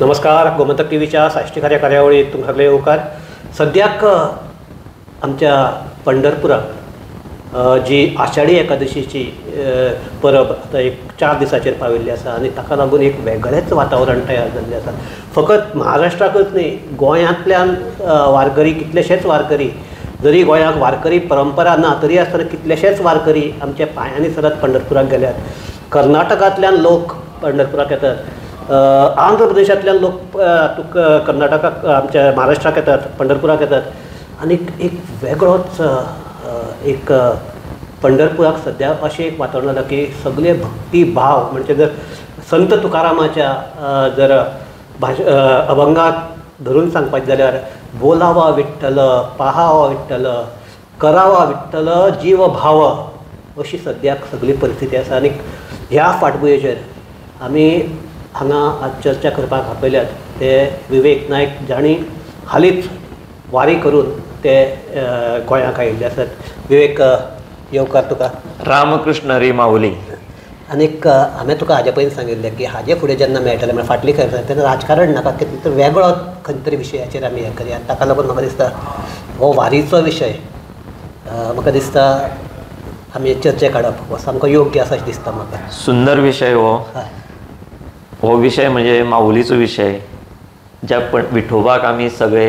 नमस्कार, गोमंतक टीव्हीच्या साश्टीकार्य कार्यावळीत तुमकां सगळे येवकार. सद्याक आमच्या पंढरपुराक जी आषाढी एकादशीची परब आतां एक 4 दिसांचेर पाविल्ली आसा आनी ताका लागून एक वेगळेंच वातावरण तयार जाल्लें आसा. फकत महाराष्ट्राकच न्ही, गोंयांतल्यान वारकरी, कितलेशेच वारकरी, जरी गोंयाक वारकरी परंपरा ना तरी आसतना कितलेशेच वारकरी आमच्या पांयांनी चलत पंढरपुराक गेल्यात. कर्नाटकांतल्यान लोक पंढरपुराक येतात, आंध्र प्रदेशांतल्यान लोक कर्नाटकाक, आमच्या महाराष्ट्राक येतात, पंढरपुराक येतात. आनी एक वेगळोच एक पंढरपुराक सद्या अशें एक वातावरण जालां की सगळे भक्ती भाव, म्हणजे जर संत तुकारामाच्या जर भाश अभंगाक धरून सांगपाचें जाल्यार बोलावा विठ्ठल, पाहावा विठ्ठल, करावा विठ्ठल, जीव भाव, अशी सद्याक सगळी परिस्थिती आसा. आनी ह्या फाटभुंयेचेर आमी हांगा आज चर्चा करपाक आपयल्यात ते विवेक नायक, जांणी हालींच वारी करून ते गोंयाक आयिल्ले आसात. विवेक, येवकार तुका. रामकृष्ण हरी माऊली. आनीक हांवें तुका हाजे पयलीं सांगिल्लें की हाजे फुडें जेन्ना मेळटलें, म्हळ्यार फाटली खबर तेन्ना राजकारण नाका, कितें तरी वेगळो खंय तरी विशयाचेर आमी हें करया. ताका लागून म्हाका दिसता हो वारीचो विशय म्हाका दिसता आमी चर्चे काडप हो सामको योग्य आसा अशें दिसता म्हाका. सुंदर विशय हो. हो विशय म्हणजे माऊलीचो विशय, ज्या पण विठोबाक आमी सगळे,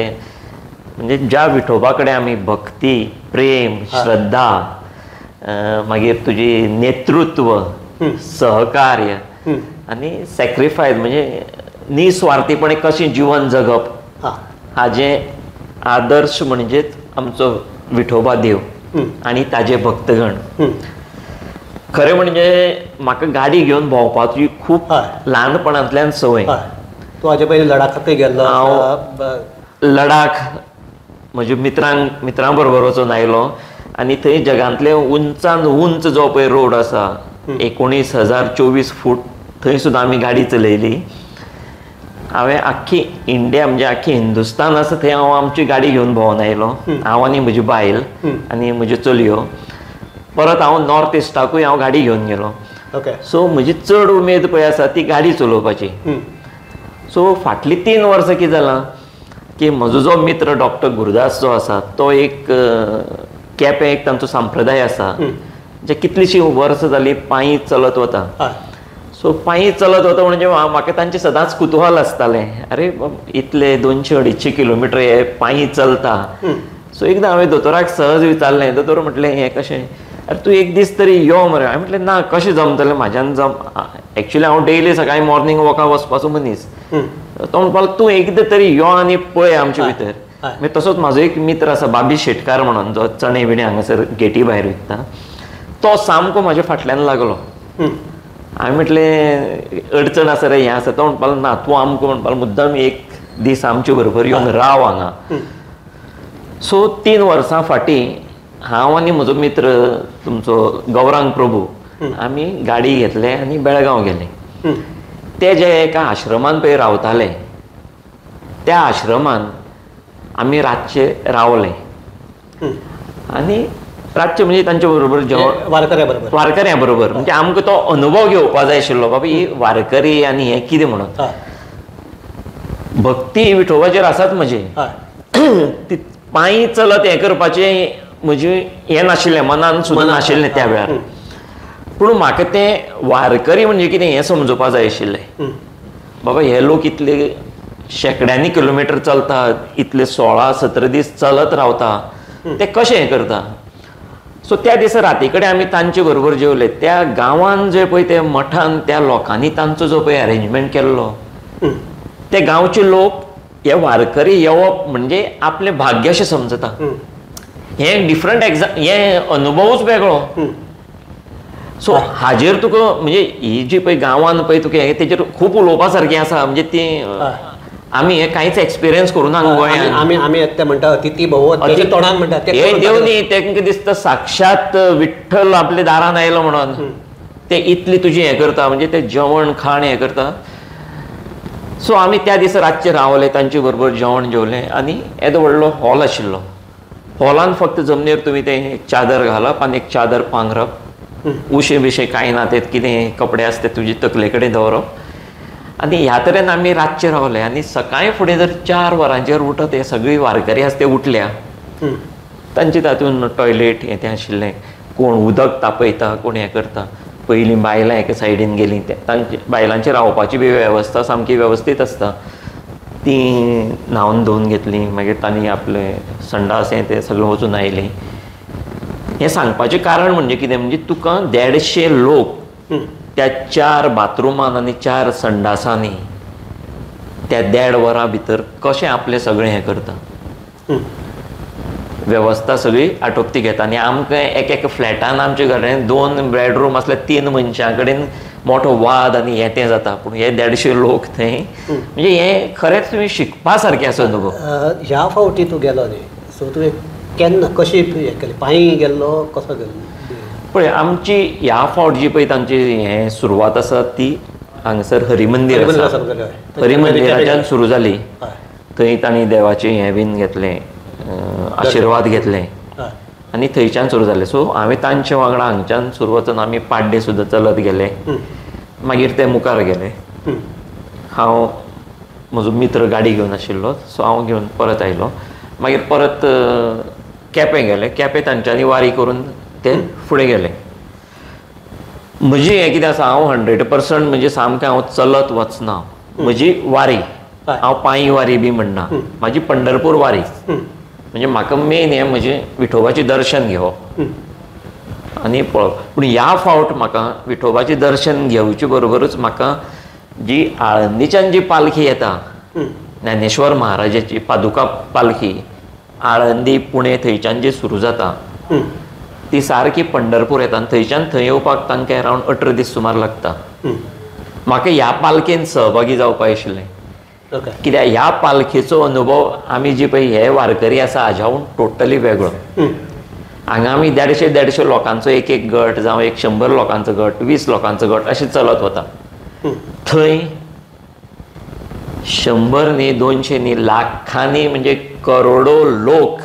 म्हणजे ज्या विठोबा कडेन आमी भक्ती, प्रेम, श्रद्धा, मागीर तुजी नेतृत्व, सहकार्य आनी सॅक्रिफायस, म्हणजे निस्वार्थीपणे कशें जिवन जगप हाजें आदर्श म्हणजेच आमचो विठोबा देव आनी ताजे भक्तगण. खरें म्हणजे म्हाका गाडी घेवन भोंवपाची खूब ल्हानपणांतल्यान संवय. तूं हाजे पयलीं लडाखाकय गेल्लो? हांव लडाख म्हज्या मित्रां बरोबर वचून आयलो आनी थंय जगांतले उंचान उंच जो पळय रोड आसा 19,024 फूट, थंय सुद्दां आमी गाडी चलयली. हांवें आख्खी इंडिया, म्हणजे आख्खी हिंदुस्तान आसा थंय हांव आमची गाडी घेवन भोंवन आयलो, हांव आनी म्हजी बायल आनी म्हज्यो चलयो. परत हांव नॉर्थ इस्टाकूय हांव गाडी घेवन गेलो. ओके. सो म्हजी चड उमेद पळय आसा ती गाडी चलोवपाची. सो फाटलीं 3 वर्सां कितें जालां की म्हजो जो मित्र डॉक्टर गुरुदास जो आसा तो एक केपें एक तांचो संप्रदाय आसा, जे कितलीशीं वर्सां जालीं पांयी चलत वता. सो पांयी चलत वता म्हणजे म्हाका तांचें सदांच कुतूहल आसतालें, अरे इतले 200-250 किलोमिटर हे पांयी चलता. सो एकदां हांवें दोतोराक सहज विचारलें, दोतोर म्हटलें हें कशें, अरे तूं एक दीस तरी यो मरे. हांवें म्हटलें ना, कशें जमतलें म्हाज्यान जम, एक्चुअली हांव डेली सकाळीं मॉर्निंग वॉकाक वचपाचो मनीस. तो म्हणपाक तूं एकदां तरी यो आनी पळय आमचे भितर. मागीर तसोच म्हाजो एक मित्र आसा बाबी शेटकार म्हणून, जो चणे बिणे हांगासर गेटी भायर विकता, तो सामको म्हाज्या फाटल्यान लागलो. हांवें म्हटलें अडचण आसा रे, हें आसा. तो म्हणपाक ना, तूं आमकां म्हणपाक मुद्दाम एक दीस आमचे बरोबर येवन राव हांगा. सो 3 वर्सां फाटीं हांव आनी म्हजो मित्र तुमचो गौरांग प्रभू आमी गाडी घेतले आनी बेळगांव गेले. ते जे एका आश्रमान पळय रावताले त्या आश्रमान आमी रातचे रावले आनी रातचे म्हणजे तांचे बरोबर जेवण, वारकऱ्या बरोबर, वारकऱ्यां बरोबर, म्हणजे आमकां तो अनुभव घेवपा जाय आशिल्लो, बाबा ही वारकरी आनी हें कितें म्हणून. भक्ती विठोबाचेर आसाच म्हजी, ती पांयी चलत हें करपाचें म्हजें हें नाशिल्लें, मनान सुद्दां नाशिल्लें त्या वेळार. पूण म्हाका तें वारकरी म्हणजे कितें हें समजुपा जाय आशिल्लें. बाबा हे लोक इतले शेंकड्यांनी किलोमिटर चलतात, इतले 16-17 दीस चलत रावता, ते कशें हें करता. सो त्या दिसा राती कडेन आमी तांचे बरोबर जेवले. त्या गांवान जे पळय ते मठान त्या लोकांनी तांचो जो पळय अरेंजमेंट केल्लो, ते गांवचे लोक हे वारकरी येवप म्हणजे आपलें भाग्य अशें समजता. हें डिफरंट हे अनुभवूच वेगळो. सो हाजेर तुका म्हणजे ही जी पळय गांवान पळय तुका हें तेजेर खूब उलोवपा सारकें आसा. म्हणजे ती आमी हे कांयच एक्सपिरियन्स करूं ना गोंयांत. आमी आमी ते म्हणटा अतिथी भोव, तोंडान म्हणटा हे देव न्ही, तांकां दिसता साक्षात विठ्ठल आपल्या दारान आयलो म्हणून ते इतली तुजी हें करता, म्हणजे ते जेवण खाण हें करता. सो आमी त्या दिसा रातचे रावले, तांचे बरोबर जेवण जेवलें आनी येदो व्हडलो हॉल आशिल्लो. हॉलान फक्त जमनीर तुमी तें एक चादर घालप आनी एक चादर पांगरप, उशें बिशें कांय ना, ते कितें कपडे आसता तुजे तकले कडेन दवरप आनी ह्या तरेन आमी रातचे रावले आनी सकाळी फुडें जर 4 वरांचेर उठत हे सगळी वारकरी आसा ते उठल्या. तांचे तातूंत टॉयलेट हें तें आशिल्लें, कोण उदक तापयता, कोण हें करता. पयलीं बायलां एका सायडीन गेलीं, तांचे बायलांची रावपाची बी वेवस्था सामकी वेवस्थीत आसता. तीं न्हांवन धुवन घेतलीं, मागीर तांणी आपलें संडास हें तें सगळें वचून आयलीं. हें सांगपाचें कारण म्हणजे कितें म्हणजे तुका 150 लोक त्या 4 बाथरुमान आनी 4 संडासांनी त्या 1.5 वरां भितर कशें आपलें सगळें हें करता, वेवस्था सगळी आटोपती घेता. आनी आमकां एक एक फ्लॅटान आमच्या घरान 2 बेडरूम आसल्यार 3 मनशां कडेन मोठो वाद आनी हें तें जाता, पूण हे 150 लोक थंय म्हणजे हें खरेंच तुमी शिकपा सारकें आसा अनुभव. ह्या फावटी तूं गेलो न्ही, सो तुवें केन्ना कशी हें केलें, पांयी गेल्लो कसो गेल्लो? पळय आमची ह्या फावट जी पळय तांची हें सुरवात आसा ती हांगासर हरिमंदीर आसा, हरिमंदिराच्यान सुरू जाली. थंय तांणी देवाचें हें बीन घेतलें, आशिर्वाद घेतले आनी थंयच्यान सुरू जालें. सो हांवें तांचे वांगडा हांगच्यान सुरू वचून आमी पाड्डे सुद्दां चलत गेले, मागीर ते मुखार गेले. हांव म्हजो मित्र गाडी घेवन आशिल्लो, सो हांव घेवन परत आयलो. मागीर परत केपें गेले, केपें तांच्यांनी वारी करून ते फुडें गेले. म्हजी हें कितें आसा, हांव 100% म्हणजे सामकें हांव चलत वचना, म्हजी वारी, हांव पांयी वारी बी म्हणना, म्हाजी पंढरपूर वारी. म्हणजे म्हाका मेन हें म्हजें विठोबाचें दर्शन घेवप आनी पळोवप. पूण ह्या फावट म्हाका विठोबाचें दर्शन घेवचे बरोबरूच म्हाका जी आळंदीच्यान जी पालखी येता, ज्ञानेश्वर महाराजाची पादुका पालखी आळंदी पुणे थंयच्यान जी सुरू जाता ती सारकी पंढरपूर येता आनी थंयच्यान थंय येवपाक तांकां अरावंड 18 दीस सुमार लागता. म्हाका ह्या पालखेन सहभागी जावपाक आशिल्लें, कित्याक ह्या पालखेचो अनुभव आमी जी पळय हे वारकरी आसा हाज्याहून टोटली वेगळो. हांगा आमी 150-150 लोकांचो एक एक गट, जावं एक 100 लोकांचो गट, 20 लोकांचो गट अशें चलत वता. थंय 100 न्ही, 200 न्ही, लाखांनी म्हणजे करोडो लोक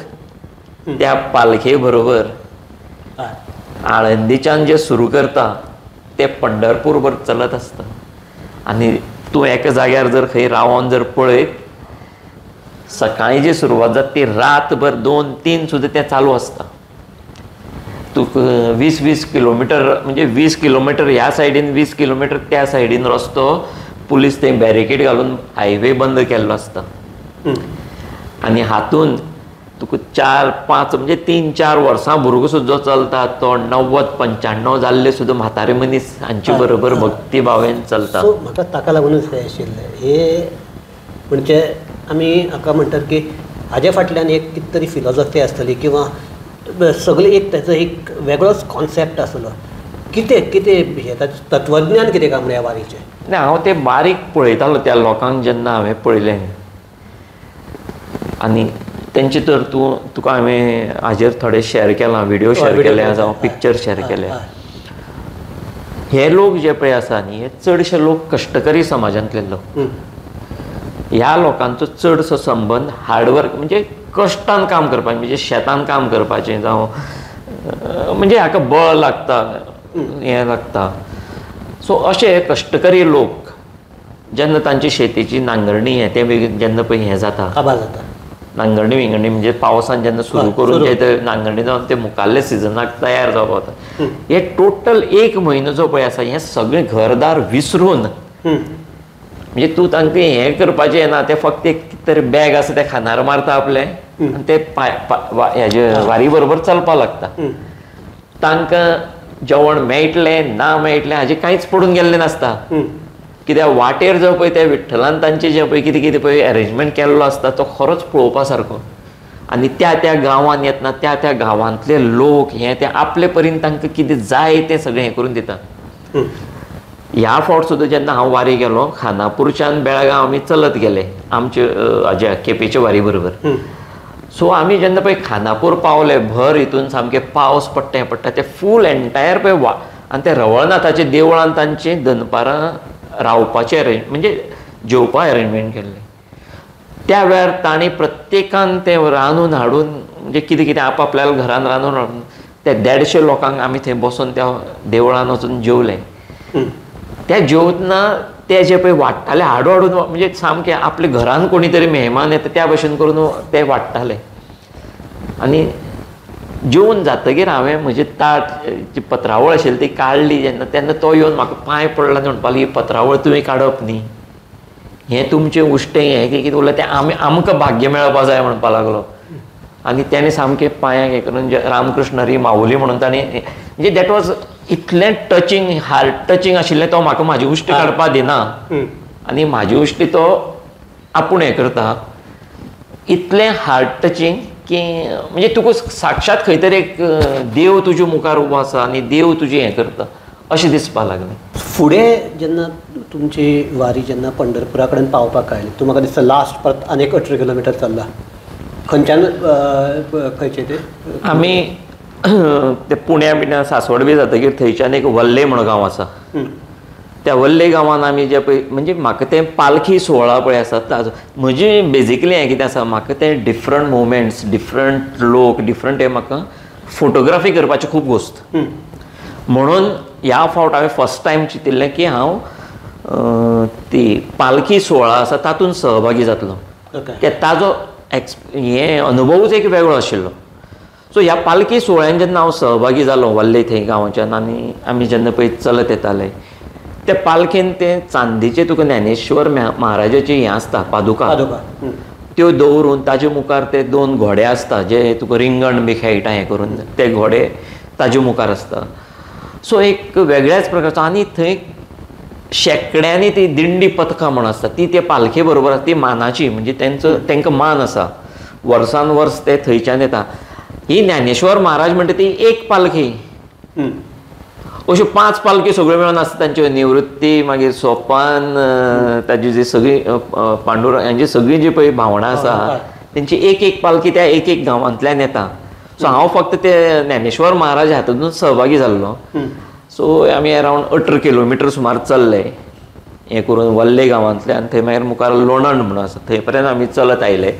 त्या पालखे बरोबर आळंदीच्यान जे सुरू करता ते पंढरपूरभर चलत आसता. आनी तूं एका जाग्यार जर खंय रावन जर पळयत, सकाळीं जी सुरवात जाता ती रातभर 2-3 सुद्दां तें चालू आसता. तुका 20-20 किलोमिटर म्हणजे 20 किलोमिटर ह्या सायडीन, 20 किलोमिटर त्या सायडीन रस्तो पुलीस थंय बॅरिकेड घालून हायवे बंद केल्लो आसता. आनी हातून तुका 4-5 म्हणजे 3-4 वर्सां भुरगो सुद्दां चलता, तो 90-95 जाल्ले सुद्दां म्हातारे मनीस हांचे बरोबर भक्ती भावेन चलता. सो म्हाका ताका लागूनच हें आशिल्लें, हे म्हणजे आमी हाका म्हणटात की हाजे फाटल्यान एक कितें तरी फिलॉसॉफी आसतली किंवां सगळें एक ताचो एक वेगळोच कॉन्सेप्ट आसलो. कितें कितें हें ताचें तत्वज्ञान कितें काय म्हणून ह्या वारीचें? ना, हांव तें बारीक पळयतालो त्या लोकांक जेन्ना हांवें पळयलें आनी तेंचे तर तूं तुका हांवें हाजेर थोडे शेअर केलां, व्हिडियो शेअर केल्या जावं पिक्चर शेअर केले. हे लोक जे पळय आसा न्ही, हे चडशे लोक कश्टकरी समाजांतले लोक. ह्या लोकांचो चडसो संबंद हार्डवर्क म्हणजे कश्टान काम करपाचें, म्हणजे शेतान काम करपाचें, जावं म्हणजे हाका बळ लागता, हें लागता. सो अशे कश्टकरी लोक जेन्ना तांची शेतीची नांगरणी हें तें जेन्ना पळय हें जाता, नांगरणी विंगरणी म्हणजे पावसान जेन्ना सुरू करून ते नांगरणी जावन ते मुखाल्ले सिजनाक तयार जावपाक वता. हे टोटल 1 म्हयनो जो पळय आसा हें सगळें घरदार विसरून, म्हणजे तूं तांकां हें करपाचें ना, ते फक्त एक कितें तरी बॅग आसा तें खांदार मारता आपलें आनी ते हेजे वारी बरोबर चलपाक लागता. तांकां जेवण मेळटलें ना मेळटलें हाजें कांयच पडून गेल्लें नासता, कित्याक वाटेर जो पळय त्या विठ्ठलान तांचे जें पळय कितें कितें पळय एरेंजमेंट केल्लो आसता तो खरोच पळोवपा सारको. आनी त्या त्या गांवांत येतना त्या त्या गांवांतले लोक हे ते आपले परीन तांकां कितें जाय तें सगळें हें करून दिता. ह्या फावट सुद्दां जेन्ना हांव वारी गेलो, खानापूरच्यान बेळगांव आमी चलत गेले आमचे हाज्या केपेच्या वारी बरोबर. सो आमी जेन्ना पळय खानापूर पावले, भर हितून सामकें पावस पडटा पडटा ते फूल एंटायर पळय वा आनी ते रवळनाथाच्या देवळान तांचे दनपारां रावपाचें अरेंज म्हणजे जेवपा अरेंजमेंट केल्लें. त्या वेळार तांणी प्रत्येकान तें रांदून हाडून म्हणजे कितें कितें आपापल्या घरान रांदून हाडून त्या 150 लोकांक आमी थंय बसून त्या देवळान वचून जेवले. त्या जेवतना ते जे पळय वाडटाले हाडू हाडून, म्हणजे सामके आपल्या घरान कोणी तरी मेहमान येता त्या भशेन करून ते वाडटाले. आनी जेवन जातकीर हांवें म्हजें ताट जी पत्रावळ आशिल्ली ती काडली जेन्ना, तेन्ना तो येवन म्हाका पांय पडला आनी म्हणपाक ही पत्रावळ तुवें काडप न्ही, हें तुमचें उश्टें हें कितें उरलें तें आमी आमकां भाग्य मेळपा जाय म्हणपाक लागलो. आनी तेणें सामकें पांयांक हें करून रामकृष्ण हरी माऊली म्हणून ताणें, म्हणजे that was इतलें टचिंग, हार्ट टचिंग आशिल्लें. तो म्हाका म्हाजी उश्टी काडपाक दिना आनी म्हाजी उश्टी तो आपूण हें करता, इतलें हार्ट टचिंग की म्हणजे तुका साक्षात खंय तरी एक देव तुज्या मुखार उबो आसा आनी देव तुजें हें करता अशें दिसपाक लागलें. फुडें जेन्ना तुमची वारी जेन्ना पंढरपुरा कडेन पावपाक आयली, तूं म्हाका दिसता लास्ट परत आनी एक 18 किलोमिटर चल्ला, खंयच्यान खंयचें तें? आमी ते पुण्या बिण्या सासवड बी जातकीर थंयच्यान एक वल्ले म्हण गांव आसा, त्या वल्ले गांवान आमी जे पळय म्हणजे म्हाका तें पालखी सुवाळा पळय आसा ताजो म्हजी बेजिकली हें कितें आसा, म्हाका तें डिफरंट मुवमेंट्स, डिफरंट लोक, डिफरंट हें म्हाका फोटोग्राफी करपाची खूब गोश्ट. म्हणून ह्या फावट हांवें फर्स्ट टायम चिंतिल्लें की हांव ती पालखी सुवाळा आसा तातूंत सहभागी जातलो, कित्याक ताजो हें अनुभवूच एक वेगळो आशिल्लो. सो ह्या पालखी सुवाळ्यान जेन्ना हांव सहभागी जालो वल्ले थंय गांवच्यान, आनी आमी जेन्ना पळय चलत येताले त्या पालखेन ते चांदीचे तुका ज्ञानेश्वर महाराजाची हें आसता पादुका, त्यो दवरून ताजे मुखार ते 2 घोडे आसता जे तुका रिंगण बी खेळटा हें करून ते घोडे ताजे मुखार आसता. सो एक वेगळ्याच प्रकारचो, आनी थंय शेंकड्यांनी ती दिंडी पथकां म्हण आसता ती ते पालखे बरोबर आसता, ती मानाची, म्हणजे तेंचो तांकां मान आसा, वर्सान वर्स ते थंयच्यान येता. ही ज्ञानेश्वर महाराज म्हणटा ती एक पालखी, अश्यो 5 पालखी सगळ्यो मेळून आसता तांच्यो, निवृत्ती, मागीर सोपान, ताजी जी सगळी पांडुरंग हांची सगळीं जी पळय भावणां आसा तेंची एक एक पालखी त्या एक एक गांवांतल्यान येता. सो हांव फक्त ते ज्ञानेश्वर महाराज हातूंत सहभागी जाल्लो. सो आमी अरावंड 18 किलोमिटर सुमार चल्ले हें करून वल्ले गांवांतल्यान, थंय मागीर मुखार लोणंद म्हणून आसा थंय पर्यंत आमी चलत आयले.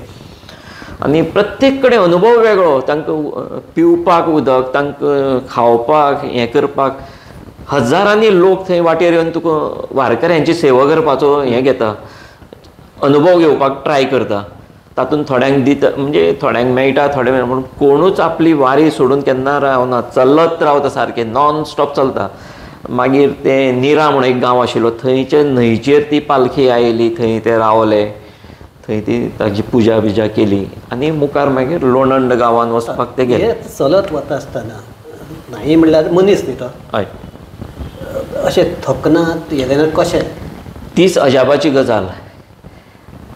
आनी प्रत्येक कडेन अनुभव वेगळो, तांकां पिवपाक उदक, तांकां खावपाक, हें करपाक हजारांनी लोक थंय वाटेर येवन तुका वारकऱ्यांची सेवा करपाचो हें घेता, अनुभव घेवपाक ट्राय करता. तातूंत थोड्यांक दिता, म्हणजे थोड्यांक मेळटा, थोडे मेळटा, पूण कोणूच आपली वारी सोडून केन्ना रावना, चलत रावता सारकें नॉन स्टॉप चलता. मागीर ते निरा म्हणून एक गांव आशिल्लो थंयचे न्हंयचेर ती पालखी आयली, थंय ते रावले, थंय ती ताजी पुजा बिजा केली आनी मुखार मागीर लोणंद गांवान वचपाक ते गेले. चलत वता आसतना नाही म्हणल्यार मनीस न्ही तो, हय, अशें थकना हें कशें? तीच अजापाची गजाल.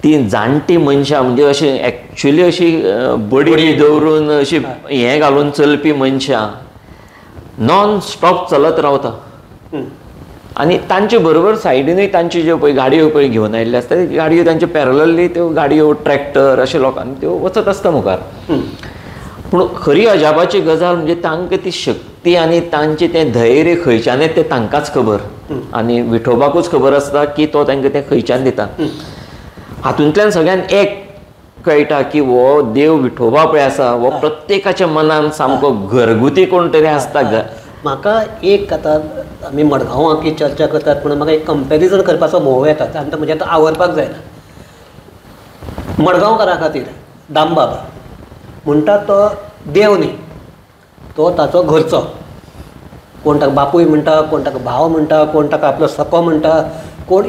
ती जाणटी मनशां म्हणजे अशें एक्चुली अशी बडी दवरून अशी हें घालून चलपी मनशां नॉन स्टॉप चलत रावता. आनी तांचे बरोबर सायडीनूय तांच्यो ज्यो पळय गाडयो पळय घेवन आयिल्ल्यो आसता, गाडयो तांच्यो पॅरलली त्यो गाडयो, ट्रॅक्टर अशे लोकांनी त्यो वचत आसता मुखार. पूण खरी अजापाची गजाल म्हणजे तांकां ती शक्ती आनी तांचें तें धैर्य खंयच्यान येता तें तांकांच खबर, आनी विठोबाकूच खबर आसता की तो तांकां तें खंयच्यान दिता. हातूंतल्यान सगळ्यांक एक कळटा की हो देव विठोबा पळय आसा हो प्रत्येकाच्या मनान सामको घरगुती कोण तरी आसता. म्हाका एक आतां आमी मडगांवां की चर्चा करतात पूण म्हाका एक कंपॅरिजन करपाचो मोह येता आनी तो म्हज्या आतां आवरपाक जायना. मडगांवकारां खातीर दामबाबा म्हणटा तो देव न्ही, तो ताचो घरचो, कोण ताका बापूय म्हणटा, कोण ताका भाव म्हणटा, कोण ताका आपलो सको म्हणटा, कोण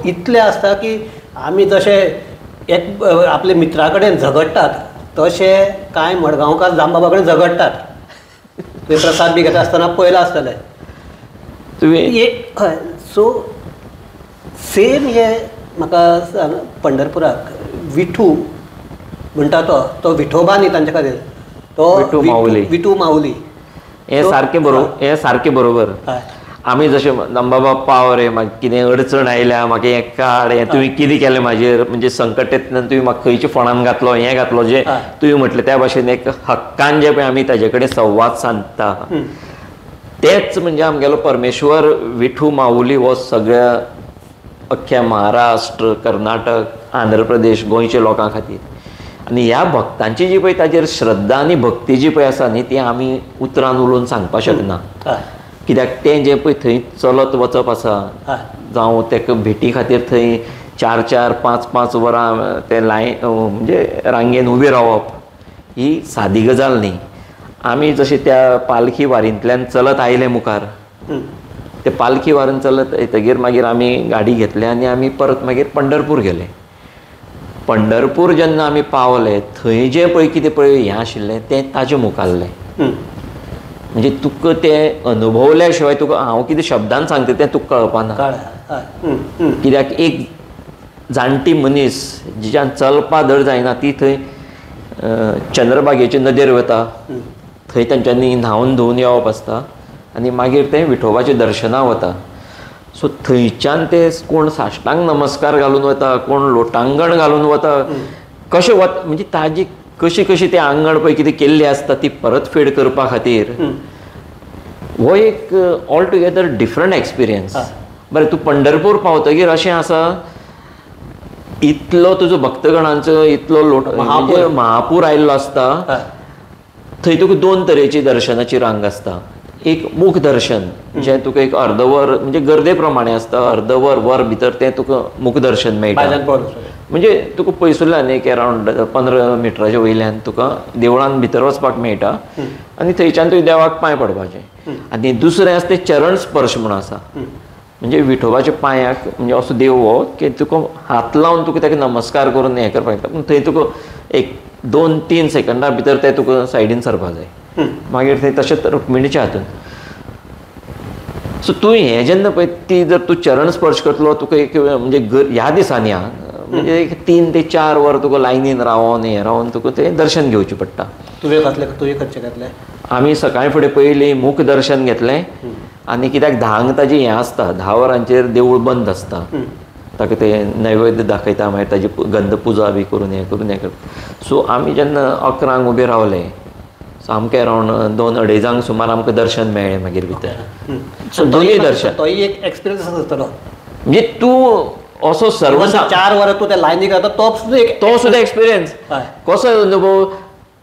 इतले आसता की आमी जशे एक आपल्या मित्रा कडेन झगडटात तशे कांय मडगांवकार दामबाबा कडेन झगडटात. तुवें प्रसाद बी घेता आसतना पळयलां आसतलें तुवें. हय, सो सेम हे म्हाका पंढरपुराक विठू म्हणटा तो तो विठोबा न्ही तांच्या खातीर, तो विठू माऊली, विठू माऊली. हें सारकें बरोबर, हें सारकें बरोबर. आमी जशें दामबाबा पाव रे, म्हाका कितें अडचण आयल्या, म्हाका हें काड, हें तुवें कितें केलें म्हाजेर, म्हणजे संकट येतल्यान तुवें म्हाका खंयच्या फोंडान घातलो, हें घातलो, जें तुवें म्हटलें त्या भाशेन एक हक्कान जें पळय आमी ताजे कडेन संवाद सादता तेच म्हणजे आमगेलो परमेश्वर विठू माऊली हो सगळ्या अख्ख्या महाराष्ट्र, कर्नाटक, आंध्र प्रदेश, गोंयच्या लोकां खातीर. आनी ह्या भक्तांची जी पळय ताजेर श्रद्धा आनी भक्ती जी पळय आसा न्ही ती आमी उतरान उलोवन सांगपाक शकना, कित्याक तें जें पळय थंय चलत वचप आसा, जावं ताका भेटी खातीर थंय 4-4, 5-5 वरां ते लायन म्हणजे रांगेन उबें रावप ही सादी गजाल न्ही. आमी जशें त्या पालखी वारींतल्यान चलत आयले मुखार, ते पालखी वारीन चलत येतगीर मागीर आमी गाडी घेतली आनी आमी परत मागीर पंढरपूर गेले. पंढरपूर जेन्ना आमी पावले थंय जें पळय कितें पळय हें आशिल्लें तें ताजें मुखारलें. म्हणजे तुका तें अनुभवल्या शिवाय तुका हांव कितें शब्दान सांगता तें तुका कळपाना. कित्याक एक जाणटी मनीस जिच्यान चलपा धड जायना ती थंय चंद्रबागेचे नदेर वता, थंय तांच्यांनी न्हांवन धुवन येवप आसता आनी मागीर तें विठोबाच्या दर्शनाक वता. सो थंयच्यान ते कोण साष्टांग नमस्कार घालून वता, कोण लोटांगण घालून वता, कशें वता म्हणजे ताजी कशी कशी तें आंगण पळय कितें केल्लें आसता ती परतफेड करपा खातीर हो एक ऑल टुगेदर डिफरंट एक्सपिरियन्स. बरें, तूं पंढरपूर पावतगीर अशें आसा, इतलो तुजो भक्तगणांचो इतलो लोट महापूर आयिल्लो आसता. थंय तुका 2 तरेची दर्शनाची रांग आसता. एक मुख दर्शन जें तुका एक अर्दवर म्हणजे गर्दे प्रमाणे आसता, अर्दवर वर भितर तें तुका मुख दर्शन मेळटा. म्हणजे तुका पयसुल्ल्यान एक अरावंड 15 मिटराच्या वयल्यान तुका देवळान भितर वचपाक मेळटा आनी थंयच्यान तुवें देवाक पांय पडपाचें. आनी दुसरें आसा तें चरण स्पर्श म्हूण आसा, म्हणजे विठोबाच्या पांयाक म्हणजे असो देव हो की तुका हात लावन तुका ताका नमस्कार करून हें करपाक मेळटा. पूण थंय तुका एक 2-3 सेकंडा भितर तें तुका सायडीन सरपाक जाय. मागीर थंय तशेंच रुक्मिणीच्या हातून. सो तूं हें जेन्ना पळय ती जर तूं चरण स्पर्श करतलो तुका एक म्हणजे ह्या दिसांनी आं म्हणजे एक 3 ते 4 वर तुका लायनीन रावन हें रावन तुका तें दर्शन घेवचें पडटा. तुवें घातलें, तुवें खंयचें घातलें? आमी सकाळीं फुडें पयलीं मुख दर्शन घेतलें आनी कित्याक 10ंक ताजें हें आसता, 10 वरांचेर देवूळ बंद आसता, ताका ते नैवेद्य दाखयता, मागीर ताजी गंध पुजा बी करून हें करून हें करता. सो आमी जेन्ना 11ंक उबे रावले सामकें अरावंड 2-2.5 सुमार आमकां दर्शन मेळ्ळें मागीर भितर. सो दोनूय दर्शन तोय एक एक्सपिरियन्स आसतलो. म्हणजे तूं असो सर्व 4 वरां तूं त्या लायनीक रावता तो सुद्दां एक्सपिरियन्स कसो अनुभव.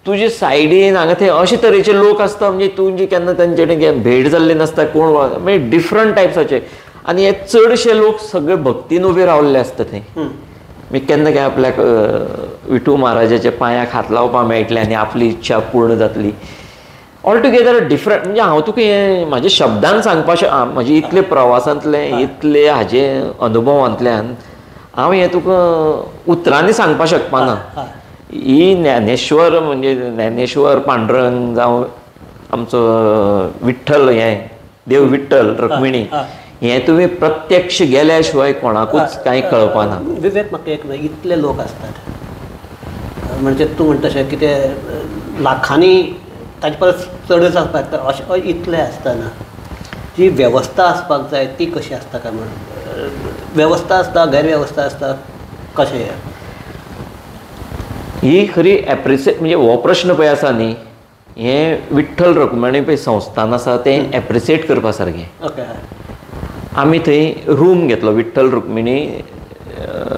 तुजे सायडीन हांगा थंय अशे तरेचे लोक आसता, म्हणजे तुजी केन्ना तांचे कडेन भेट जाल्ली नासता, कोण म्हणजे डिफरंट टायप्साचे. आनी हे चडशे लोक सगळे भक्तीन उबे रावल्ले आसता थंय. म्हणजे केन्ना काय आपल्याक विठू महाराजाच्या पांयाक हात लावपाक मेळटलें आनी आपली इच्छा पूर्ण जातली. All together different. म्हणजे हांव तुका हें म्हाज्या शब्दान सांगपाक म्हजे इतले प्रवासांतले इतले हाजे अनुभवांतल्यान हांव हें तुका उतरांनी सांगपाक शकपाना. ही ज्ञानेश्वर म्हणजे ज्ञानेश्वर पांडुरंग जावं आमचो विठ्ठल हें देव विठ्ठल रुक्मिणी हें तुवें प्रत्यक्ष गेल्या शिवाय कोणाकूच कांय कळपाना. विवेक, म्हाका एक इतले लोक आसतात म्हणजे तूं म्हणटा तशें कितें लाखांनी ताजे परस चडच आसपाक जाय, अशें इतले आसतना जी वेवस्था आसपाक जाय ती कशी आसता काय म्हणून? वेवस्था आसता, गैरवेवस्था आसता, कशें? ही खरी एप्रिसिएट म्हणजे हो प्रश्न पळय आसा न्ही, हें विठ्ठल रुक्मिणी पळय संस्थान आसा तें एप्रिसिएट करपा सारकें. ओके, आमी थंय रूम घेतलो, विठ्ठल रुक्मिणी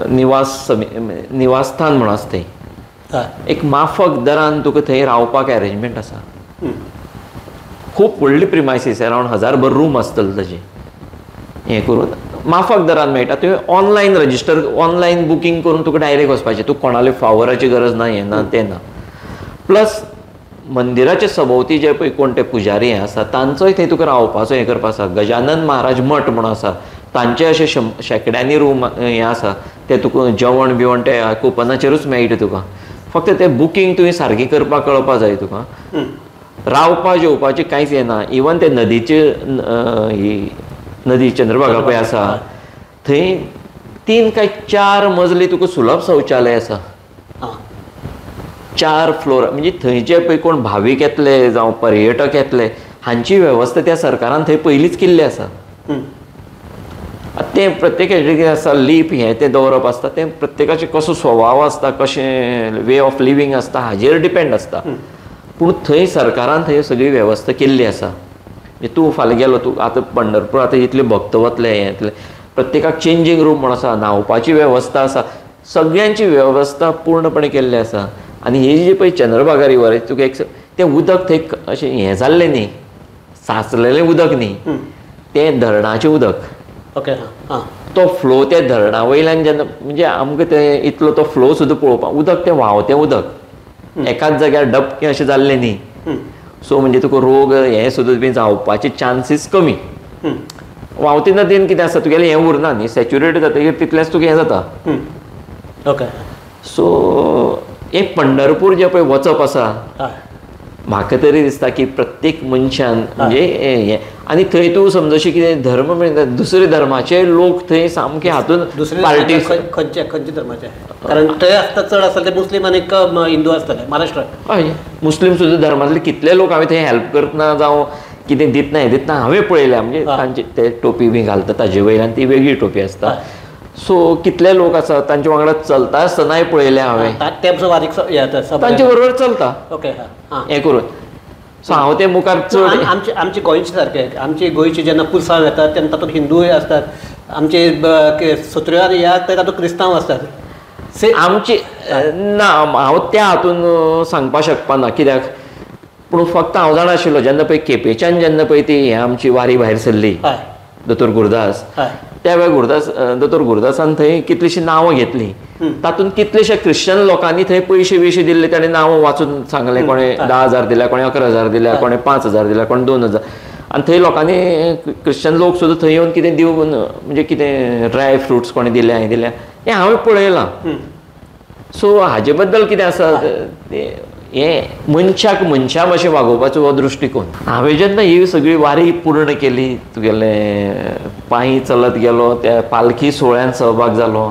निवास निवासस्थान म्हूण आसा थंय. एक माफक दरान तुका थंय रावपाक एरेंजमेंट आसा. खूब व्हडली प्रिमायसीस, अरावंड 1000 रूम आसतले ताजे. हें करून माफक दरान मेळटा. तुवें ऑनलायन रजिस्टर, ऑनलायन बुकींग करून तुका डायरेक्ट वचपाचें, तुका कोणाले फावराची गरज ना, हें ना तें ना. प्लस मंदिराचे सभोवती जे पळय कोण ते पुजारी हे आसा तांचोय थंय तुका रावपाचो हें करपा आसा. गजानन महाराज मठ म्हूण आसा, तांचे अशे शेंकड्यांनी रूम हें आसा, ते तुका जेवण बिवण ते कुपनाचेरूच मेळटा तुका. फक्त तें बुकींग तुवें सारकें करपाक कळपा जाय तुका. रावपा जेवपाचें कांयच येना. इवन ते नदीचे ही नदी चंद्रभागा पळय आसा थंय 3 काय 4 मजली तुका सुलभ शौचालय आसा, 4 फ्लोर. म्हणजे थंयचे पळय कोण भावीक येतले जावं पर्यटक येतले हांची वेवस्था त्या सरकारान थंय पयलींच केल्ली आसा. आतां तें प्रत्येकाचें कितें आसा लीप हें तें दवरप आसता, तें प्रत्येकाचें कसो स्वभाव आसता, कशें वे ऑफ लिवींग आसता हाजेर डिपेंड आसता. पूण थंय सरकारान थंय सगळी वेवस्था केल्ली आसा. म्हणजे तूं फाल्यां गेलो, तूं आतां पंढरपूर आतां इतले भक्त वतले हें येतले, प्रत्येकाक चेंजींग रूम म्हूण आसा, न्हांवपाची वेवस्था आसा, सगळ्यांची वेवस्था पूर्णपणे केल्ली आसा. आनी ही जी पळय चंद्रभागा रिवर तुका एक तें उदक थंय अशें हें जाल्लें न्ही, साचलेलें उदक न्ही, तें धरणाचें उदक. ओके, आं, तो फ्लो त्या धरणा वयल्यान जेन्ना म्हणजे आमकां तें इतलो तो फ्लो सुद्दां पळोवपाक, उदक तें व्हांवतें उदक एकाच जाग्यार डबकें अशें जाल्लें न्ही. सो म्हणजे तुका रोग हें सुद्दां बी जावपाचे चान्सीस कमी. व्हांवते नदीन कितें आसता तुगेलें हें उरना न्ही, सॅच्युरेट जातकीर तितलेंच तुका हें जाता. ओके. सो एक पंढरपूर जें पळय वचप आसा, म्हाका तरी दिसता की प्रत्येक मनशान म्हणजे हें, आनी थंय तूं समजशी कितें धर्म म्हणटा दुसरे धर्माचे लोक थंय सामके हातून दुसरे पार्टी खंयचे खंयचे धर्माचे, कारण थंय आसता चड आसता ते मुस्लीम आनी हिंदू आसतले महाराष्ट्रात. हय, मुस्लीम सुद्दां धर्मांतले कितले लोक हांवें थंय हेल्प करतना जावं कितें दितना हें दितना हांवें पळयल्या, म्हणजे तांचे ते टोपी बी घालता ताजे वयल्यान ती वेगळी टोपी आसता. सो कितले लोक आसा तांचे वांगडा चलता आसतनाय पळयलें हांवें, तांचे बरोबर चलता. ओके, हें करून सो हांव ते मुखार चड आमचे आमचे गोंयचे सारके आमचे गोंयचे जेन्ना पुरसांव येतात तेन्ना तातूंत हिंदूय आसतात, आमचे सत्र्यो आनी हे आसतात तातूंत क्रिस्तांव आसतात. आमची ना हांव त्या हातून सांगपाक शकपाना कित्याक, पूण फक्त हांव जाणा आशिल्लो जेन्ना पळय केपेंच्यान जेन्ना पळय ती हें आमची वारी भायर सरली दोतोर गुरुदास, त्या वेळार गुरुदास दोतोर गुरुदासान थंय कितलीशीं नांवां घेतलीं, तातूंत कितलेशे क्रिश्चन लोकांनी थंय पयशे बियशे दिल्ले, ताणें नांवां वाचून सांगलें, कोणें 10,000 दिल्या, कोणें 11,000 दिल्या, कोणें 5,000 दिल्या, कोणें 2,000. आनी थंय लोकांनी क्रिश्चन लोक सुद्दां थंय येवन कितें दिवन म्हणजे कितें ड्राय फ्रुट्स कोणें दिल्या हें दिल्या, हें हांवें पळयलां. सो हाजे बद्दल कितें आसा हें मनशाक मनशा भशेन वागोवपाचो हो दृश्टिकोन. हांवें जेन्ना ही सगळी वारी पूर्ण केली, तुगेलें पांयी चलत गेलो, त्या पालखी सुवाळ्यान सहभाग जालो,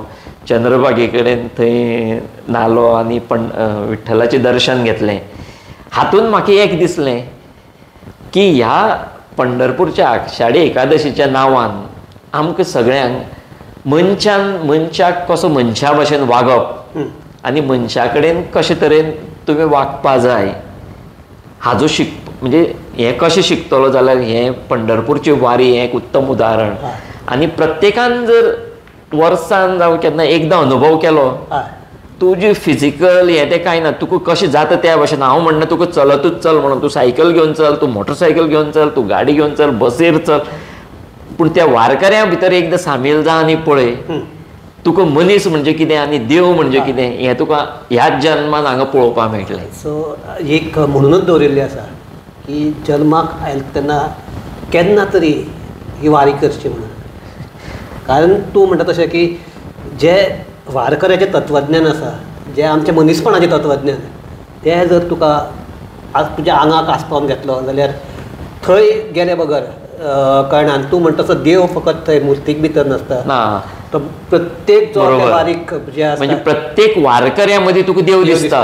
चंद्रभागे कडेन थंय न्हालो आनी विठ्ठलाचें दर्शन घेतलें. हातूंत म्हाका एक दिसलें की ह्या पंढरपूरच्या आषाढी एकादशीच्या नांवान आमकां सगळ्यांक मनशान मनशाक कसो मनशा भशेन वागप आनी मनशा कडेन कशे तरेन तुवें वागपा जाय हाजो म्हणजे हें कशें शिकतलो जाल्यार हें पंढरपूरची वारी हें एक उत्तम उदाहरण. आनी प्रत्येकान जर वर्सान जावं केन्ना एकदां अनुभव केलो, तुजी फिजिकल हें तें कांय ना, तुका कशें जाता त्या भशेन. हांव म्हणना तुका चलतूच चल म्हणून, तूं सायकल घेवन चल, तूं मोटरसायकल घेवन चल, तूं गाडी घेवन चल, बसीर चल, पूण त्या वारकऱ्यां भितर एकदां सामील जा आनी पळय तुका मनीस म्हणजे कितें आनी देव म्हणजे कितें हें तुका ह्याच जन्मान हांगा पळोवपाक मेळटलें. सो एक म्हणूनच दवरिल्लें आसा की जल्माक आयले तेन्ना केन्ना तरी ही वारी करची म्हणून, कारण तूं म्हणटा तशें की जे वारकऱ्याचें तत्वज्ञान आसा, जें आमचें मनीसपणाचें तत्वज्ञान, तें जर तुका आज तुज्या आंगाक आसपावन घेतलो जाल्यार थंय गेले बगर कळना. तूं म्हणटा तसो देव फकत थंय मुर्तीक भितर नासता ना, तो प्रत्येक जो बारीक जे आसा म्हणजे प्रत्येक वारकऱ्या मदीं तुका देव दिसता.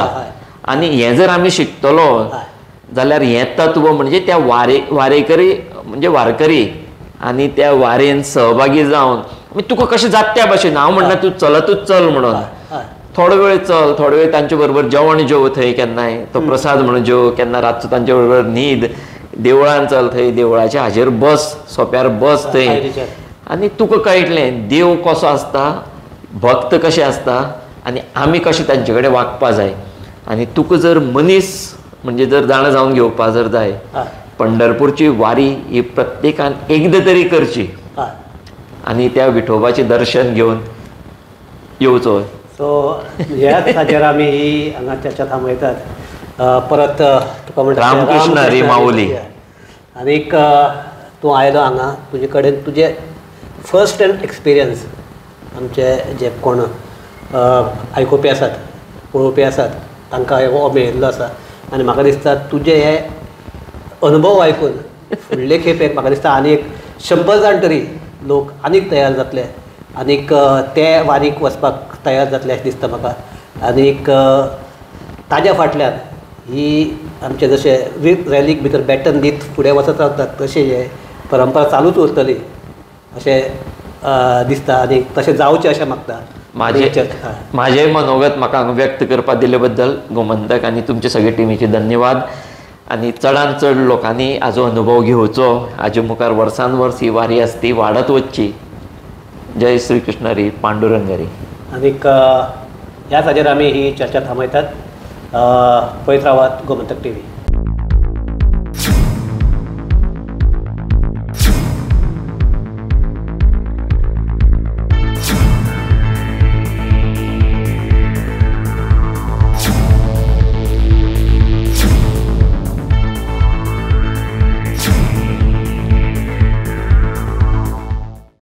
आनी हें जर आमी शिकतलो जाल्यार हें तत्व म्हणजे त्या वारेकरी म्हणजे वारकरी आनी त्या वारेन सहभागी जावन तुका कशें जाता त्या भशेन. हांव म्हणना तूं चलतूच चल म्हणून, थोडो वेळ चल, थोडो वेळ तांचे बरोबर जेवण जेव थंय केन्नाय तो प्रसाद म्हणून जेव, केन्ना रातचो तांचे बरोबर न्हीद, देवळान चल, थंय देवळाच्या हाजेर बस, सोप्यार बस थंय, आनी तुका कळटलें देव कसो आसता, भक्त कशें आसता आनी आमी कशें तांचे कडेन वागपा जाय. आनी तुका जर मनीस म्हणजे जर जाणा जावन घेवपा जर जाय, पंढरपूरची वारी ही प्रत्येकान एकदां तरी करची आनी त्या विठोबाचें दर्शन घेवन येवचो. सो ह्याच हाजेर आमी ही हांगा चर्चा थांबयतात. परत तुका म्हणटा रामकृष्ण हरी माऊली. आनीक तूं आयलो हांगा, तुजे कडेन तुजे फर्स्ट हँड एक्सपिरियन्स आमचे जे कोण आयकुपी आसात, पळोवपी आसात, तांकां हो मेळिल्लो आसा. आनी म्हाका दिसता तुजे हे अनुभव आयकून फुडले खेपेक म्हाका दिसता आनी एक 100 जाण तरी लोक आनीक तयार जातले आनीक ते वारीक वचपाक तयार जातले अशें दिसता म्हाका. आनीक ताज्या फाटल्यान ही आमचे जशे रॅलीक भितर बॅटन दीत फुडें वचत रावतात तशें हे परंपरा चालूच उरतली अशें दिसता आनी तशें जावचें अशें मागता. म्हाजें मनोगत म्हाका हांगा व्यक्त करपाक दिल्ले बद्दल गोमंतक आनी तुमचे सगळे टिमीचे धन्यवाद. आनी चडान चड लोकांनी हाजो अनुभव घेवचो, हाजे मुखार वर्सान वर्स ही वारी आसा ती वाडत वचची. जय श्री कृष्ण हरी, पांडुरंग हरी. आनीक ह्याच हाजेर आमी ही चर्चा थांबयतात. पळयत रावात गोमंतक टीव्ही.